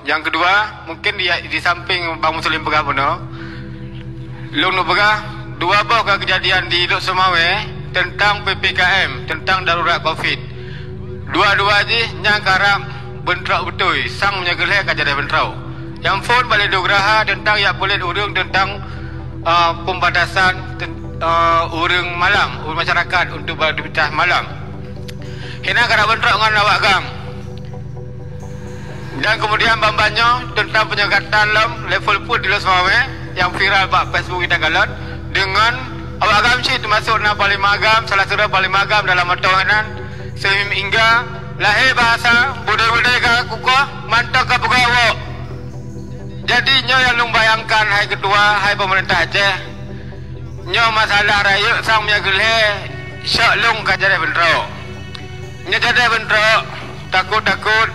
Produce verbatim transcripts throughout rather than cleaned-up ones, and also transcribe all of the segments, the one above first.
Nyang keudua, mungken di, di sampéng Bang Muslim peugah bunoe, lôn neupeugah dua boh ka keujadian di Lhokseumawe teuntang P P K M, teuntang darurat covid. Dua-dua jih nyang karab beuntrok beutôi, sang meunyoe keu lhèe ka jadeh beuntrok. Nyang phôn Balai Dua Geraha teuntang jak puléh ureueng teuntang, eh, pembatasan ten-, eh, ureueng malam, ureueng masyarakat untuk beraktivitas malam. Hina karab beuntrok ngon awak GAM. Dan kemudian ban-ban nyoe teuntang peunyeugatan lom level peuet di Lhokseumawe nyang viral bak Facebook geutanyoe kalon, deungon awak GAM cit, teumasok na panglima GAM, salah sidroe panglima GAM dalam moto nyan, Seuhim Ingga, lahé bahasa, beudé-beudé ka kukoh, mantong ka peugah awak. Jadi nyoe nyang lôn bayangkan, hai ketua, hai pemerintah Aceh, nyoe masalah rayeuk sang meunyoe keu lhèe, syok lôn ka jadeh beuntrok. Nyoe jadeh beuntrok, takot-takot,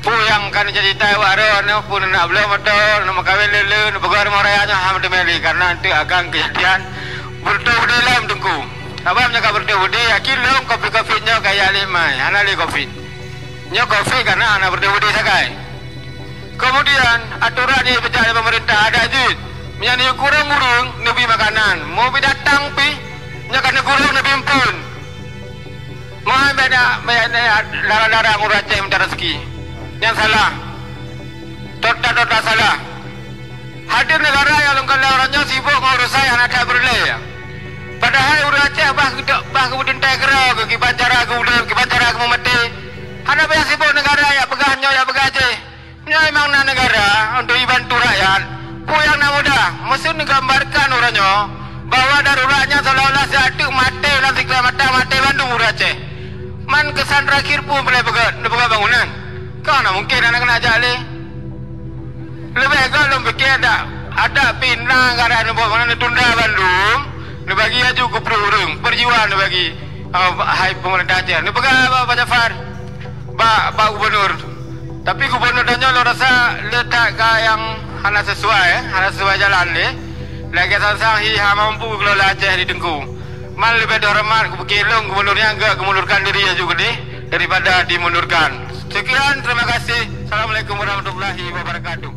peue nyang ka neucita-cita awak droe nyoe, peue neunak bloe moto, neumeukawen le-le, neupeugöt rumoh raya nyoe, hana meuteumé lé, karena eunteuk akan keujadian beureutoh beudé lom Teungku. Sabab meunyoe ka beureutoh beudé, yakin lôn covid-covid nyoe ka jak lé mai, hana lé covid. Nyoe covid karena hana beureutoh beudé sagai. Kemudian, aturan nyang jipeujak lé pemerintah adat jih, meunyoe neuyue kureueng ureueng, neubri makanan. Meubri datang pih, nyoe ka neukureueng, neubri eumpeuen. Meuhan beda, beda larang-larang ureueng Aceh minta rezeki. Nyan salah. Tota-tota salah. Hadir neugara nyang lôn kalon uroe nyoe sibok ngon urusan nyang hana that peureulèe. Padahai ureueng Aceh bah geude-, bah geubeudeuntai keudroe geuh, kiban cara geuudép, kiban cara geumeumaté. Hana payah sibok neugara jak peugah nyoe, jak peugah jéh. Nyoe memang na neugara untuk jibantu rakyat. Peue nyang na mudah, meuseue neugambarkan uroe nyoe bahwa darurat nyan seolah-olah siat teuk maté lam sikula mata, maté bandum ureueng Aceh. Man keusan terakhir peue peureulèe peugöt, neupeugöt bangunan. Ka hana mungken hana keuneuk jak lé. Leubeh göt lôn pike dak, adak pih na gara neubuet meunan, neutunda bandum, neubagi laju keu pruet ureueng, peujuang neubagi, eh, hai pemerintah Aceh. Neupeugah bak Pak Jafar, bak, bak gubernur. Tapi gubernur tanyoe lôn rasa le that ka nyang hana sesuai, eh, hana sesuai jalan lé. Lagèe sang-sang hi hana mampu geukelola Aceh di Teungku. Man leubeh dihoreumat keu lôn gubernur nyang göt geumundurkan diri laju keudeh daripada dimundurkan. Sekian, terima kasih. Assalamualaikum warahmatullahi wabarakatuh.